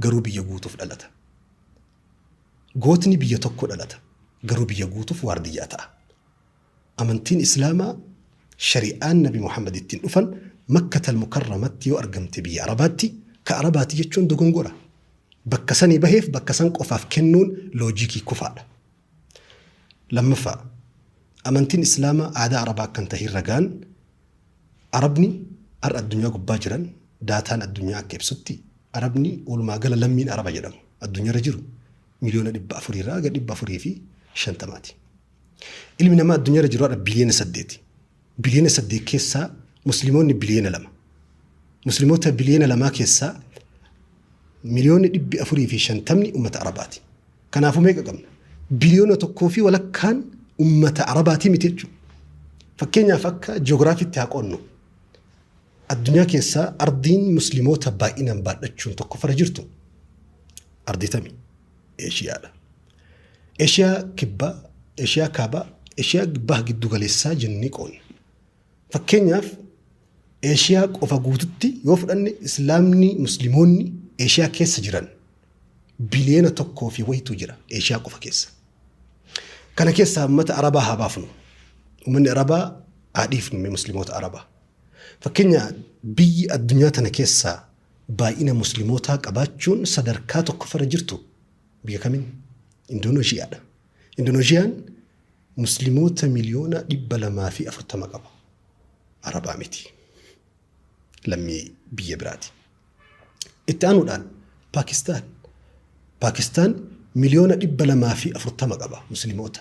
Garuu biyya guutuuf dhalata. Gootni biyya tokko dhalata. Garuu biyya guutuuf waardiyyaa ta'a. Amantiin Islaamaa shari'aan Nabi Muhammad ittiin dhufan Makkatal Mukarramatti yoo argamte biyya Arabaatti, ka Arabaati jechuun dogongora. Bakka sanii baheef bakka san qofaaf kennuun loojikii kufaadha. Lammaffaa, amantiin Islaamaa aadaa Arabaa akka hin tahin ragaan Arabni har'a addunyaa gubbaa jiran daataan addunyaa akka ibsutti Arabni walumaa gala lammiin Araba jedhamu addunyaarra jiru miliyoona 400 irraa haga 450ti. Ilmi namaa addunyaarra jiru har'a biliyoona 8. Biliyoona 8 keessaa Muslimoonni biliyoona 2. Muslimoota biliyoona 2 keessaa miliyoonni 450ni ummata Arabaati. Kanaafuu meeqa qabna? Biliyoona tokkoo fi walakkaan ummata Arabaatii miti jechuudha. Fakkeenyaaf akka ji'oogiraafiitti haa qoodnu. Addunyaa keessaa ardiin Muslimoota baay'inaan baadhachuun tokkoffarra jirtu ardii tami? Eeshiyaadha. Eeshiyaa kibbaa, Eeshiyaa kaabaa, Eeshiyaa baha giddu galeessaa jennee qoodna. Fakkeenyaaf Eeshiyaa qofa guututti yoo fudhanne Islaamni Muslimoonni Eeshiyaa keessa jiran biliyoona tokkoo fi wayitu jira Eeshiyaa qofa keessa. Kana keessaa uummata Arabaa haa baafnu. Uummanni Arabaa haa dhiifnu mee Muslimoota Arabaa. Fakkeenya biyyi addunyaa tana keessaa baay'ina Muslimootaa qabaachuun sadarkaa tokkoffarra jirtu biyya kamiin? Indooneeshiyaadha. Indooneeshiyaan Muslimoota miliyoona 240 qaba. Arabaa miti. Lammii biyya biraati. Itti aanuudhaan Paakistaan. Paakistaan miliyoona 240 qaba Muslimoota.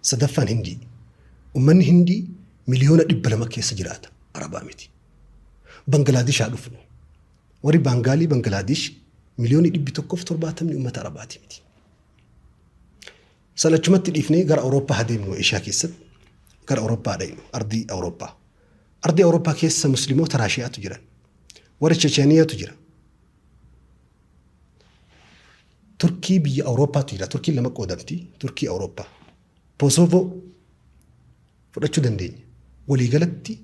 Sadaffaan Hindii. Ummanni Hindii miliyoona 200 keessa jiraata. Arabaa miti. Bangalaadish haa dhufnu. Warri Baangaalii Bangalaadish miliyoonni 170 ummata Arabaati miti. San achumatti dhiifnee gara Awurooppaa haa deemnu Eeshiyaa keessatti gara Awurooppaa haa dhaynu ardii Awurooppaa. Ardii Awurooppaa keessa Muslimoota Raashiyaatu jiran. Warra Checheniyaatu jira. Turkii biyya Awurooppaatu jira. Turkiin lama qoodamti. Turkii Awurooppaa. Kosovo fudhachuu dandeenya. Waliigalatti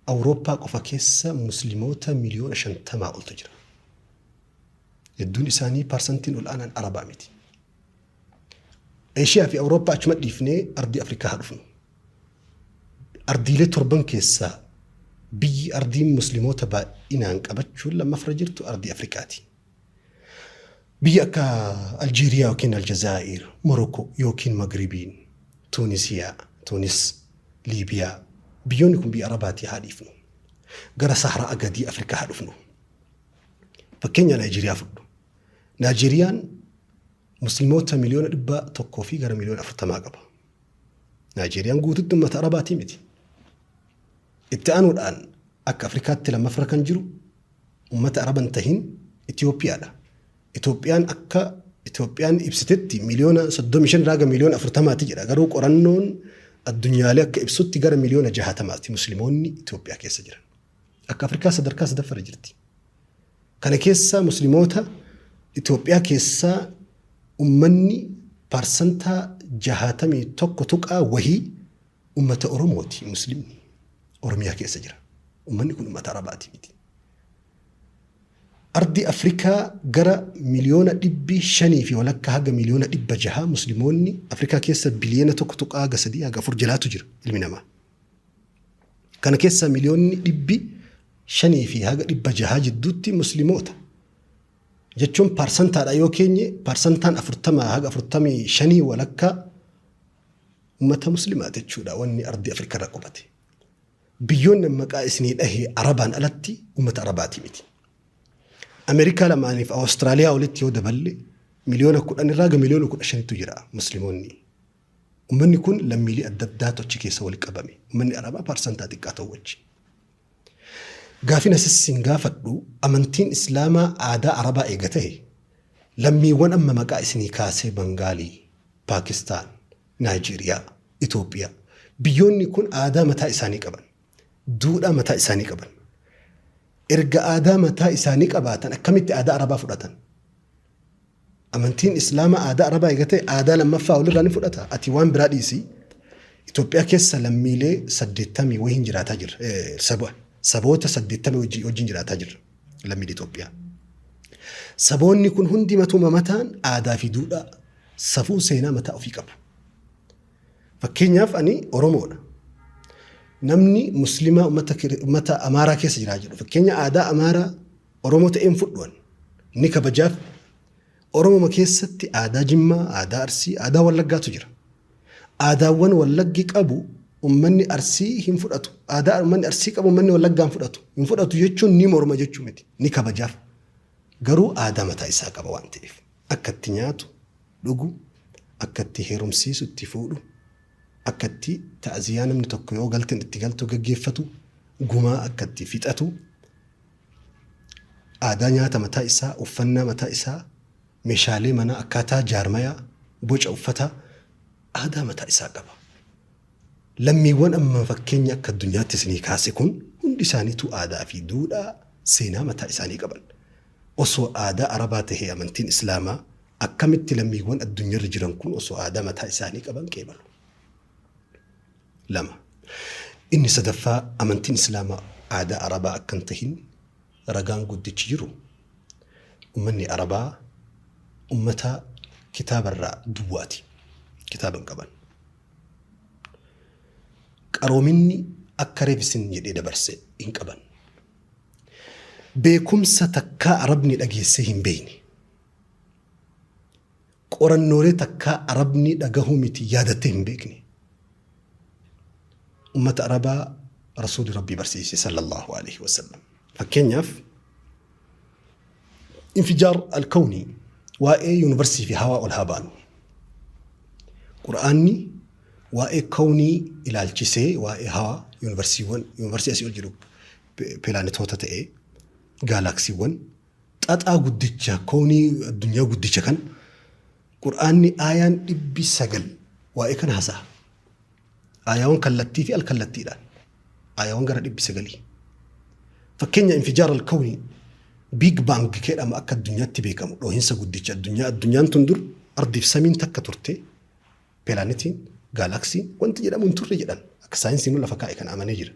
Awurooppaa qofa keessa Muslimoota miliyoona 50 oltu jira. Hedduun isaanii parsantiin ol aanaan Arabaa miti. Eeshiyaa fi Awurooppaa achuma dhiifnee ardii Afrikaa haa dhufnu. Ardiilee torban keessaa biyyi ardiin Muslimoota baay'inaan qabachuun lammafra jirtu ardii Afrikaati. Biyya akka Aljeeriyaa yookiin Aljazaa'ir, Morokoo yookiin Magribiin, Tuunisiyaa, Tuunis, Liibiyaa biyyoonni kun biyya Arabaatii haa dhiifnu. Gara Sahraa gadii Afrikaa haa dhufnu. Fakkeenya Naayijeeriyaa fudhu. Naayijeeriyaan Muslimoota miliyoona 100 fi gara miliyoona 40 qaba. Naayijeeriyaan guututti uummata Arabaatii miti. Itti aanuudhaan akka Afrikaatti lammaffara kan jiru uummata Araba hin tahin Itoophiyaadha. Itoophiyaan akka Itoophiyaan ibsitetti miliyoona 35 irraa gara miliyoona 40ti jedha. Garuu qorannoon addunyaalee akka ibsutti gara miliyoona 60ti Muslimoonni Itoophiyaa keessa jiran. Akka Afrikaa sadarkaa sadaffarra jirti. Kana keessaa Muslimoota Itoophiyaa keessaa ummanni parsantaa 61 tuqaa wahii ummata Oromooti Muslimni Oromiyaa keessa jira. Ummanni kun ummata Arabaati miti. Ardii Afrikaa gara miliyoona 550 haga miliyoona 600 Muslimoonni Afrikaa keessa biliyoona 1 tuqaa haga 3 haga 4 jalaatu jira ilmi namaa. Kana keessaa miliyoonni 500 fi haga 600 jidduutti Muslimoota. Jechuun paarsantaadha yoo keenye paarsantaan 40 haga 45 walakkaa ummata Muslimaati jechuudha wanni ardii Afrikaa irra qubate. Biyyoonni maqaa isinii dhahe Arabaan alatti ummata Arabaati miti. Ameerikaa lamaaniif Awustiraaliyaa walitti yoo daballe miliyoona 10 irraa haga miliyoona 15tu jira Muslimoonni. Ummanni kun lammiilee adda addaatu achi keessa wali qabame. Ummanni Arabaa paarsantaa xiqqaa ta'u wajji. Gaafin asis sin gaafadhu amantiin Islaamaa aadaa Arabaa eega ta'e lammiiwwan amma maqaa isinii kaasee Bangaalii, Paakistaan, Naayijeeriyaa, Itoophiyaa biyyoonni kun aadaa mataa isaanii qaban. Duudhaa mataa isaanii qaban. Erga aadaa mataa isaanii qabaatan akkamitti aadaa Arabaa fudhatan? Amantiin Islaamaa aadaa Arabaa eega ta'e aadaa lammaffaa walirraa ni fudhata. Ati waan biraa dhiisi. Itoophiyaa keessa lammiilee 80 wayiin jiraataa jirra. Saba saboota 80 wajjin jiraataa jirra. Lammiilee Itoophiyaa. Saboonni kun hundi matuma mataan aadaa fi duudhaa, safuu seenaa mataa ofii qabu. Fakkeenyaaf ani Oromoodha. Namni Muslimaa ummata Amaaraa keessa jiraa jedhu. Fakkeenya aadaa Amaaraa Oromoo ta'een fudhu ani. Ni kabajaaf. Oromoma keessatti aadaa Jimmaa, aadaa Arsii, aadaa Wallaggaatu jira. Aadaawwan Wallaggi qabu ummanni Arsii hin fudhatu. Aadaa ummanni Arsii qabu ummanni Wallaggaa hin fudhatu. Hin fudhatu jechuun ni morma jechuu miti. Ni kabajaaf. Garuu aadaa mataa isaa qaba waan ta'eef. Akka itti nyaatu, dhugu, akka itti heerumsiisu, itti fuudhu, akka itti ta'ziyaa namni tokko yoo galteen itti galtu gaggeeffatu, gumaa akka itti fixatu, aadaa nyaata mataa isaa, uffannaa mataa isaa, meeshaalee manaa, akkaataa jaarmayaa, boca uffataa, aadaa mataa isaa qaba. Lammiiwwan amma fakkeenya akka addunyaatti isinii kaase kun hundi isaaniituu aadaa fi duudhaa seenaa mataa isaanii qaban. Osoo aadaa Arabaa tahee amantiin Islaamaa akkamitti lammiiwwan addunyarra jiran kun osoo aadaa mataa isaanii qaban qeebalu? 2. Inni sadaffaa amantiin Islaamaa aadaa Arabaa akka hin tahin ragaan guddichi jiru ummanni Arabaa ummata kitaabarraa duwwaati. Kitaaba hin qaban. Qaroominni akka reef isin jedhee dabarse hin qaban. Beekumsa takkaa Arabni dhageessee hin beeyne. Qorannoolee takkaa Arabni dhagahuu miti yaadattee hin beekne. Ummata Arabaa Rasuuli Rabbii barsiise sallallahu alaihi wasallam. Fakkeenyaaf infijaar alkawnii waa'ee yuunivarsii fi hawaa ol haa baanu. Qur'aanni waa'ee kawnii ilaalchisee waa'ee hawaa yuunivarsiiwwan yuunivarsii asii ol jiru pilaanetoota ta'ee gaalaaksiiwwan xaxaa guddicha kawnii addunyaa guddicha kan Qur'aanni aayaan 900 waa'ee kana hasa'a. Aayaawwan kallattii fi alkallattiidhaan. Aayaawwan gara 900. Fakkeenya infijaar alkawnii Big Bang jedhama akka addunyaatti beekamu dhoohinsa guddicha addunyaa addunyaan tun dur ardiif samiin takka turte pilaanitiin gaalaaksiin wanti jedhamu hin turre jedhan akka saayinsiin lafa kaa'e kana amanee jira.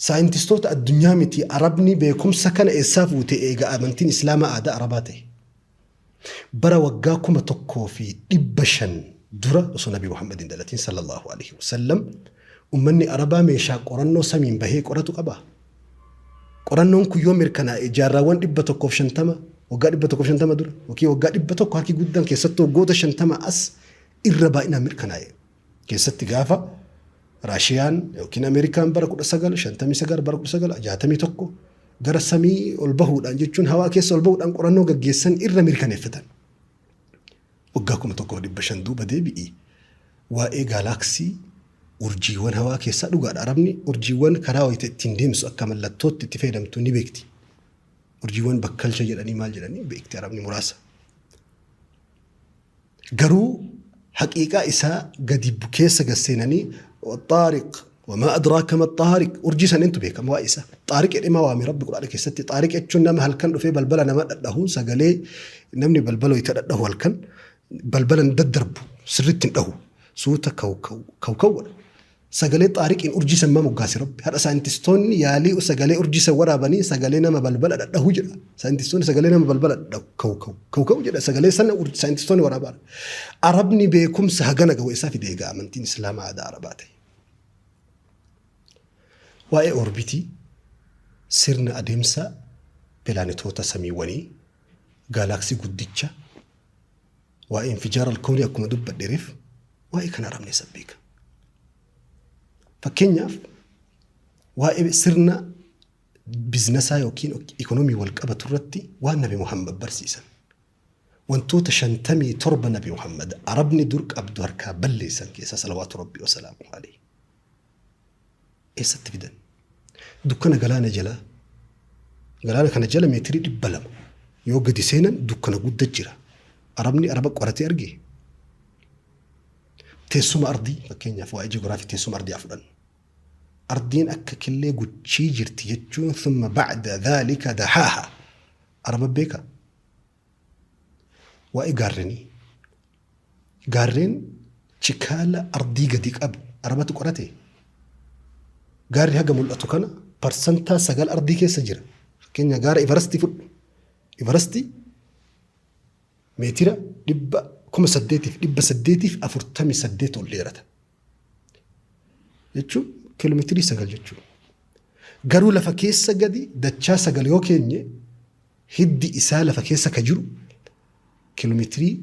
Saayintistoota addunyaa miti Arabni beekumsa kana eessaa fuute eega amantiin Islaamaa aadaa Arabaa ta'e. Bara waggaa 1500 dura osoo Nabi Muhammad hin dhalatin sallallahu alaihi wasallam ummanni Arabaa meeshaa qorannoo samiin bahee qoratu qaba. Qorannoon kun yoo mirkanaa'e jaarraawwan 150 waggaa 150 dura yookiin waggaa 100 harki guddaan keessattuu waggoota 50 as irra baay'inaan mirkanaa'e. Keessatti gaafa Raashiyaan yookiin Ameerikaan bara 1959 bara 1961 gara samii ol bahuudhaan jechuun hawaa keessa ol bahuudhaan qorannoo gaggeessan irra mirkaneeffatan. Waggaa 1500 duuba deebi'i waa'ee gaalaaksii urjiiwwan hawaa keessaa dhugaadha. Arabni urjiiwwan karaa wayita ittiin deemsu akka mallattootti itti fayyadamtu ni beekti. Urjiiwwan bakkalcha jedhanii maal jedhanii beekti Arabni muraasa. Garuu haqiiqaa isaa gadi keessa gad seenanii xaariq wamaa adraaka ma xaariq urjii san eentu beeka waa'ee isaa xaariq jedhee maa waame rabbi quraana keessatti xaariq jechuun nama halkan dhufee balbala nama dhadhahu sagalee namni balbala wayita dhadhahu halkan balbala hin daddarbu sirriitti hin dhahu suuta kaw kaw kaw kaw godha Sagalee Xaariqiin urjii san maa moggaase Rabbi? Har'a saayintistoonni yaalii sagalee urjii san waraabanii sagalee nama balbala dhadhahu jedha. Saayintistoonni sagalee nama balbala dhadhahu kaw kaw kaw kaw jedha sagalee sana saayintistoonni waraabaa. Arabni beekumsa hagana gahu eessaa fide egaa amantiin Islaamaa aadaa Arabaa ta'e. Waa'ee oorbitii sirna adeemsa pilaanetoota samiiwwanii gaalaaksii guddicha Waa'ee infijaar alkoonii akkuma dubbadhe reef waa'ee kana arabni eessa beeka. Fakkeenyaaf waa'ee sirna biznasaa yookiin ikonomii wal qabatu irratti waan Nabi Muhammad barsiisan. Wantoota 57 Nabi Muhammad Arabni dur qabdu harkaa balleessan keessaa salawaatu Rabbii wasalaamu alayhi. Eessatti fidan? Dukkana galaana jalaa. Galaana kana jala meetirii 200 yoo gadi seenan dukkana gudda jira. Arabni Araba qoratee argee? Teessuma ardii fakkeenyaaf waa'ee ji'oogiraafii teessuma ardii haa fudhannu. Ardiin akka killee guchii jirti jechuun thumma ba'da dhaalika dahaaha. Araba beekaa? Waa'ee gaarrenii. Gaarreen chikaala ardii gadi qabu Arabatu qorate? Gaarri haga mul'atu kana parsantaa 9 ardii keessa jira. Fakkeenya gaara Ivarastii fudhu. Ivarasti meetira 8,848 ol dheerata. Jechuun kiiloomeetirii 9 jechuudha. Garuu lafa keessa gadi dachaa 9 yoo keenye hiddi isaa lafa keessa ka jiru kiiloomeetirii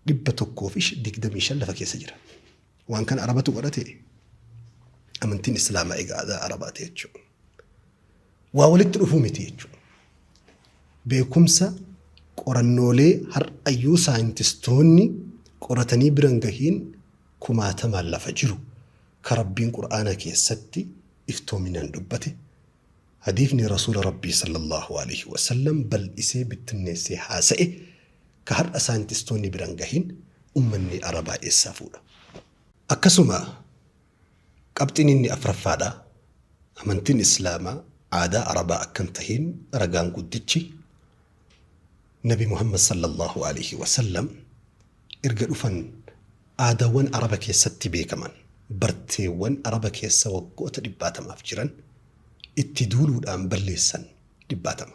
125 lafa keessa jira. Waan kana Arabatu godhate amantiin Islaamaa egaa aadaa Arabaati jechuudha. Waa walitti dhufuu miti jechuudha. Beekumsa qorannoolee har'ayyuu saayintistoonni qoratanii biran gahiin kumaatamaan lafa jiru ka Rabbiin Qur'aana keessatti iftoominaan dubbate Hadiifni Rasuula Rabbii sallallaahu aleyhi wa sallam bal'isee bittinneessee haasa'e ka har'a saayintistoonni bira hin gahin ummanni Arabaa eessaa fuudha? Akkasuma qabxiin inni afraffaadhaa amantiin Islaamaa aadaa Arabaa akka hin tahin ragaan guddichi Nabi Muhammad sallallaahu aleyhi wa sallam erga dhufan aadaawwan Araba keessatti beekaman, barteewwan Araba keessa waggoota dhibbaatamaaf jiran itti duuluudhaan balleessan dhibbaatama.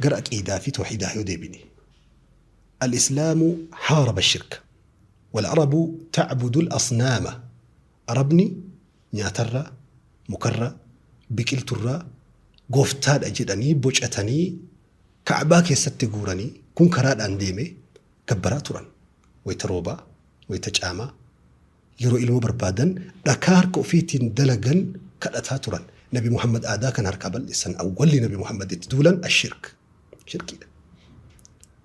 Gara aqiidaa fi tawhiidaa yoo deebine, Al-Islaamu haaraba ash-shirka, wal-Arabu ta'budu al-asnaama, Arabni nyaatarraa, mukarraa, biqilturraa gooftaadha jedhanii bocatanii Ka'baa keessatti guuranii kun karaadhaan deemee gabbaraa turan. Wayta roobaa, wayta caamaa, yeroo ilmoo barbaadan dhakaa harka ofiitiin dalagan kadhataa turan. Nabi Muhammad aadaa kana harkaa bal'eessan. Awwalli Nabi Muhammad itti duulan ashirk. Shirkiidha.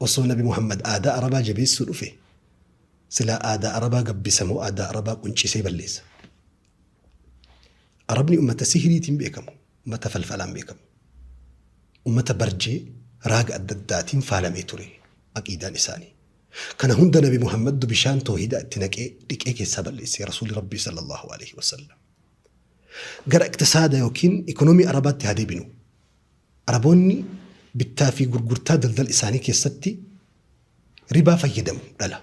Osoo Nabi Muhammad aadaa Arabaa jabeessuu dhufe silaa aadaa Arabaa gabbisa moo aadaa Arabaa quncisee balleessa? Arabni ummata sihiriitiin beekamu, ummata falfalaan beekamu. Ummata barjee raaga adda addaatiin faalamee ture aqiidaan isaanii. Kana hunda Nabi Muhammaddu bishaan toohidaa itti naqee dhiqee keessaa balleesse Rasuulli Rabbii sallallahu alaihi wasallam. Gara iqtisaada yookiin ikonomii Arabaatti haa deebinu. Araboonni bittaa fi gurgurtaa daldala isaanii keessatti ribaa fayyadamu dhala.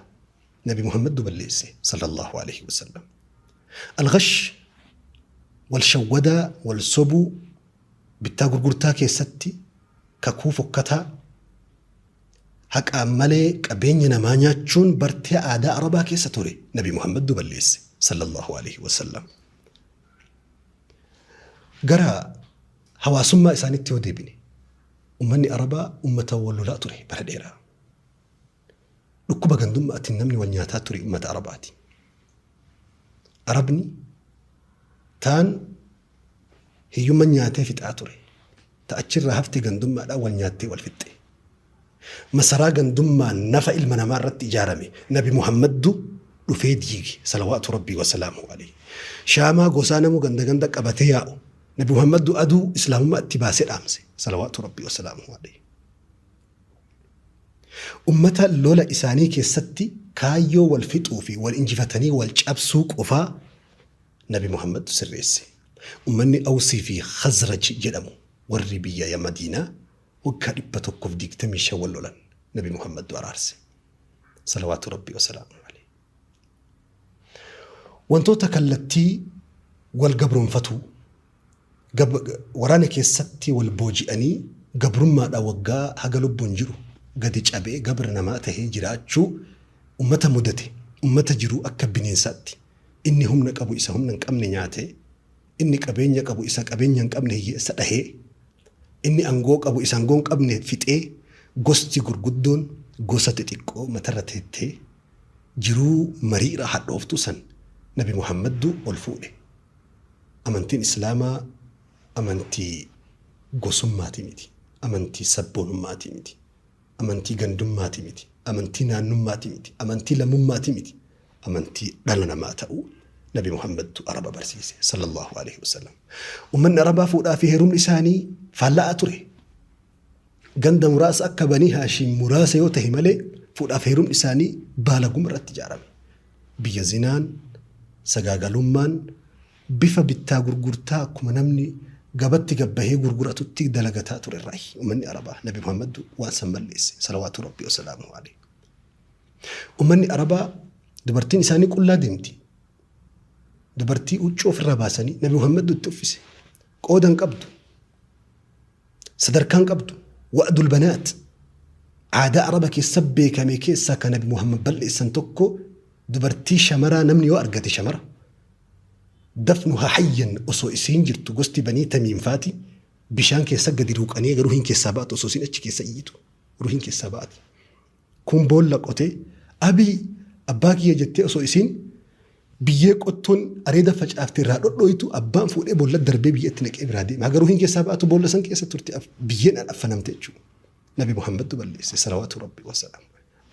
Nabi Muhammaddu balleesse sallallahu alaihi wasallam. Al-ghash wal shawwadaa wal sobuu bittaa gurgurtaa keessatti kakuu fokkataa haqaan malee qabeenya namaa nyaachuun bartee aadaa Arabaa keessa ture Nabi Muhammaddu balleesse sallallahu alaihi wasallam. Gara hawaasummaa isaaniitti yoo deebine ummanni Arabaa ummata wal lolaa ture bara dheeraa. Dhukkuba gandummaatiin namni wal nyaataa ture ummata Arabaati. Arabni taan hiyyumman nyaatee fixaa ture. Ta achirraa hafte gandummaadhaan wal nyaattee wal fixxe. Masaraa gandummaan nafa ilma namaa irratti ijaarame Nabi Muhammaddu dhufee diige salawaatu Rabbii wasalaamuhu alayhi. Shaamaa gosaa namuu ganda ganda qabatee yaa'u Nabi Muhammaddu aduu islaamummaa itti baasee dhaamse salawaatu Rabbii wasalaamuhu alayhi. Ummata lola isaanii keessatti kaayyoo wal fixuu fi wal injifatanii wal cabsuu qofaa Nabi Muhammadtu sirreesse. Ummanni Awsii fi Khazraj jedhamu warri biyya Madiinaa waggaa 125 wal lolan. Nabi Muhammadtu araarse. Salawaatu Rabbii wasalaamuhu alayhi. Wantoota kallattii wal gabroonfatuu, waraana keessatti wal booji'anii gabrummaadhaan waggaa haga lubbuun jiru gadi cabee gabra namaa tahee jiraachuu ummata mudate, ummata jiruu akka bineensaatti inni humna qabu isa humna hin qabne nyaatee, inni qabeenya qabu isa qabeenya hin qabne hiyyeessa dhahee, inni angoo qabu isa angoo hin qabne fixee, gosti gurguddoon gosa xixiqqoo matarra teettee jiruu mariira hadhooftuu san Nabi Muhammaddu ol fuudhe. Amantiin Islaamaa amantii gosummaatii miti. Amantii sabboonummaatii miti. Amantii gandummaatii miti. Amantii naannummaatii miti. Amantii lammummaatii miti. Amantii dhala namaa ta'uu Nabi Muhammadtu Araba barsiise sallallahu alaihi wasallam. Ummanni Arabaa fuudhaa fi heerumni isaanii faalla'aa ture. Ganda muraasa akka Banii Haashiim muraasa yoo tahe malee fuudhaaf heerumni isaanii baalaguma irratti ijaarame. Biyya zinaan, sagaagalummaan, bifa bittaa gurgurtaa akkuma namni gabatti gabbahee gurguratutti dalagataa ture irraayi ummanni Arabaa. Nabi Muhammadtu waan san balleesse salawaatu Rabbii wasalaamuhu alayhi. Ummanni Arabaa dubartiin isaanii qullaa deemti. Dubartii huccuu ofirraa baasanii Nabi Muhammadtu itti uffise. Qooda hin qabdu. Sadarkaa hin qabdu. Wa'dul banaat aadaa Araba keessa beekame keessaa kan Nabi Muhammad balleessan tokko dubartii shamaraa namni yoo argate shamara dafnuha hayyan osoo isiin jirtu gosti Banii Tamiim faati bishaan keessa gadi ruuqanii eega ruhiin keessaa ba'atu osoo isiin achi keessa iyyitu ruhiin keessaa ba'ati. Kun boolla qotee abii abbaa kiyya jettee osoo isiin biyyee qottoon areeda facaafte irraa dhodhooytu abbaan fuudhee boolla darbee biyya itti naqee biraa deema. Haga ruhiin keessaa ba'atu boolla san keessa turte biyyeen affanamte jechuudha. Nabi Muhammadtu balleesse salawaatu rabbi wasalaamu.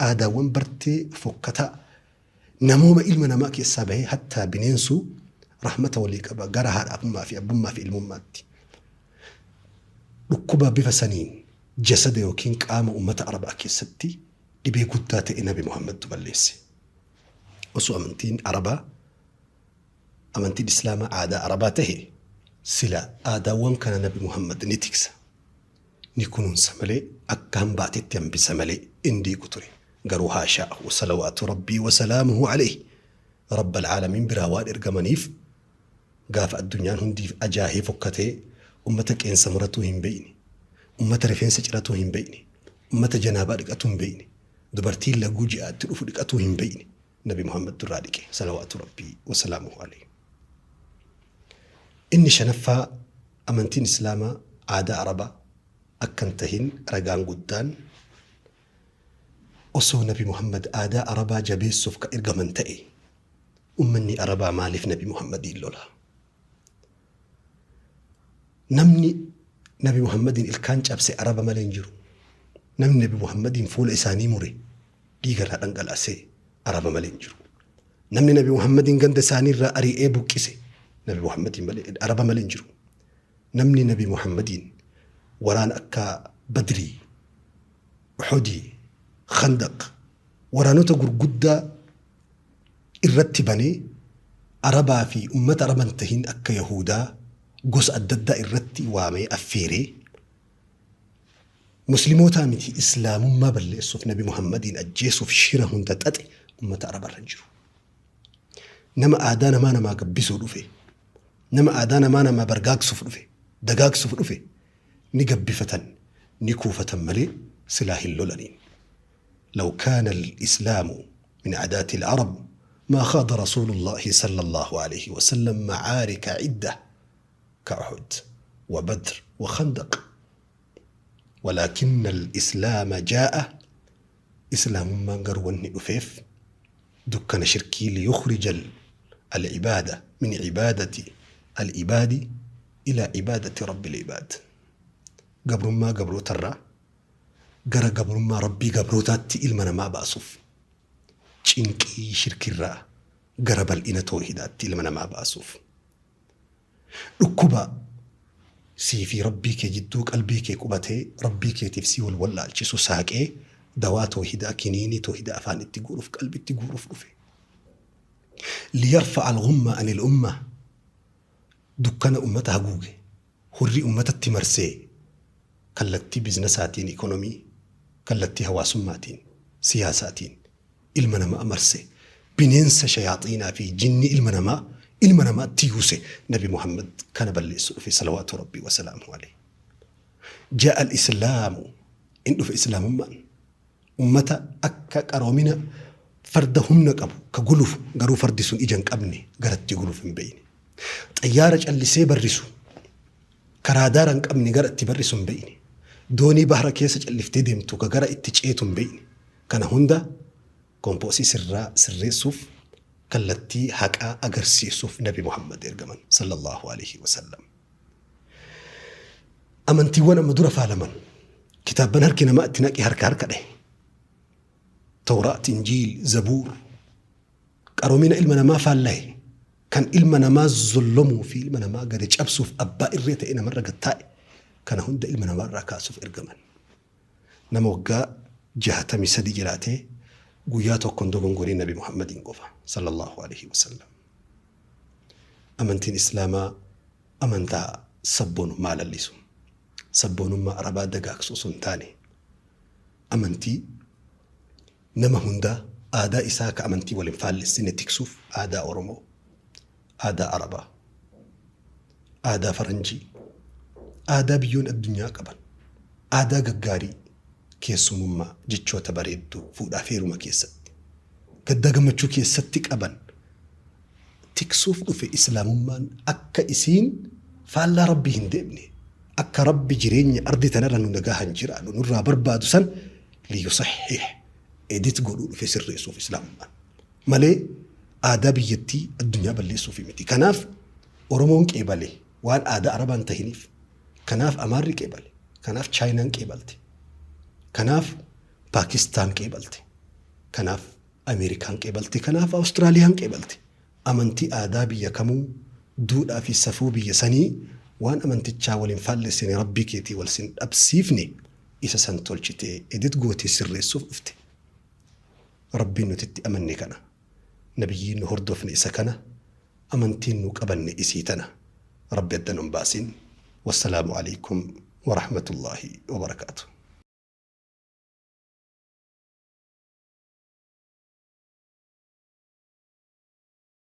Aadaawwan bartee fokkataa namooma ilma namaa keessaa bahee hattaa bineensuu rahmata walii qaba gara haadha abbummaa fi abbummaa fi ilmummaatti. Dhukkuba bifa saniin jasada yookiin qaama ummata Arabaa keessatti dhibee guddaa ta'e Nabi Muhammadtu balleesse. Osoo amantiin Arabaa amantiin Islaamaa aadaa Arabaa tahe sila aadaawwan kana Nabi Muhammad ni tiksa, ni kunuunsa malee akka hambaatetti hambisa malee hin diigu ture. Garuu haashaahu salawaatu Rabbii wa salaamuhu alayhi Rabbal aalamiin biraa waan ergamaniif gaafa addunyaan hundi ajaahee fokkatee ummata qeensa muratuu hin beeyne, ummata rifeensa ciratuu hin beeyne, ummata janaabaa dhiqatuu hin beeyne, dubartiin laguu ji'aatti dhufu dhiqatuu hin beeyne Nabi Muhammadtu irraa dhiqe salawaatu Rabbii wa salaamuhu alayhi. Inni shanaffaa amantiin Islaamaa aadaa Arabaa akka hin tahin ragaan guddaan osoo Nabi Muhammad aadaa Arabaa jabeessuuf ka ergaman ta'e Ummanni Arabaa maaliif Nabi Muhammadiin lola? Namni Nabi Muhammadiin ilkaan cabse Araba malee hin jiru. Namni Nabi Muhammadiin fuula isaanii mure dhiiga irraa dhangalaasee Araba malee hin jiru. Namni Nabi Muhammadiin ganda isaanii irraa ari'ee buqqise Nabi Muhammadiin malee Araba malee hin jiru. Namni Nabi Muhammadiin waraana akka Badrii, Uxudii, Khandaq waraanota gurguddaa irratti banee Arabaa fi ummata Araba hin tahin akka Yahuudaa gosa adda addaa irratti waamee affeeree Muslimootaa miti Islaamummaa balleessuuf Nabi Muhammadiin ajjeesuuf shira hunda xaxe ummata Arabarra hin jiru. Nama aadaa namaa namaa gabbisuu dhufe, nama aadaa namaa namaa bargaagsuuf dhufe, dagaagsuuf dhufe ni gabbifatan, ni kuufatan malee silaa hin lolaniin. Law kaana al-islaamu min aadaati al-arab maa khaada rasuulullaahi sallallaahu alayhi wa sallam macaarika cidda ka Uhud wa Badr wa Khandaq walaakinna al-islaama jaa'a islaamummaan garuu wanni dhufeef dukkana shirkii liyukhrija al-ibaada min ibaadati al-ibaadi ilaa ibaadati rabbil ibaad gabrummaa gabrootarraa gara gabrummaa Rabbii gabrootaatti ilma namaa baasuuf, cinqii shirkirraa gara bal'ina toohidaatti ilma namaa baasuuf, dhukkuba sii fi Rabbii kee jidduu qalbii kee qubatee Rabbii keetiif si wal wallaalchisu saaqee dawaa toohidaa kiniinii toohidaa afaan itti guuruuf qalbitti guuruuf dhufe. Liyarfa'a al-ghumma anil ummah dukkana ummata haguuge hurrii ummatatti marsee kallattii biznasaatiin, economy, kallattii hawaasummaatiin, siyaasaatiin ilma namaa marse, bineensa shayaaxiinaa fi jinnii ilma namaa ilma namaatti yuuse Nabi Muhammad kana balleessu dhufe salawaatu Rabbii wa salaamuhu alayhi. Jaa'a al-islaamu in dhufe islaamummaan ummata akka qaroomina farda humna qabu ka gulufu garuu fardi sun ija hin qabne garatti gulufu hin beeyne. Xayyaara callisee barrisu Ka raadaara hin qabne gara itti barrisu hin beeyne. Doonii bahra keessa calliftee deemtu ka gara itti ceetu hin beeyne. Kana hunda kompoosii sirraa sirreessuuf kallattii haqaa agarsiisuuf Nabi Muhammad ergaman sallallahu aleyhi wa sallam. Amantiiwwan amma dura faalaman kitaabban harki namaa itti naqe harka harka dhahe. Tawraat, Injiil, Zabuur qaroomina ilma namaa faallahe. Kan ilma namaa zollomuu fi ilma namaa gadi cabsuuf abbaa irree ta'ee namarra gad taa'e kana hunda ilma namaarraa kaasuuf ergaman. Nama waggaa 63 jiraatee guyyaa tokko hin dogongoriin Nabi Muhammadiin qofa sallallahu alaihi wasallam. Amantiin Islaamaa amantaa sabboonummaa lallisu, sabboonummaa Arabaa dagaagsu osoo hin taane amantii Nama hundaa aadaa isaa ka amantii wal hin faallessine tiksuuf aadaa Oromoo, aadaa Arabaa, aadaa Faranjii, aadaa biyyoonni addunyaa qaban, Aadaa gaggaarii, keessumummaa, jechoota bareedduu fuudhaaf heeruma keessatti, gaddaa gammachuu keessatti qaban tiksuuf dhufe Islaamummaan akka isiin faallaa Rabbii hin deemne, akka Rabbi jireenya ardi tanarra nu nagahan jiraannu nurraa barbaadu san liyusahhih edit godhuu dhufe sirreessuuf Islaamummaan. Malee aadaa biyyattii addunyaa balleessuuf miti. Kanaaf Oromoon qeebale waan aadaa Arabaa hin tahiniif. Kanaaf Amaarri qeebale. Kanaaf Chaayinaan qeebalte. Kanaaf Paakistaan qeebalte. Kanaaf Ameerikaan qeebalte. Kanaaf Awustiraaliyaan qeebalte. Amantii aadaa biyya kamuu, duudhaa fi safuu biyya sanii waan amantichaa wal hin faallessine Rabbii keetii wal sin dhabsiifne isa san tolchitee edit gootee sirreessuuf dhufte. Rabbiin nuti itti amanne kana. Nabiyyiin nu hordofne isa kana. Amantiin nu qabanne isii tana. Rabbi adda nun baasin. Wassalaamu aleykum warahmatullaahi wabarakaatuh.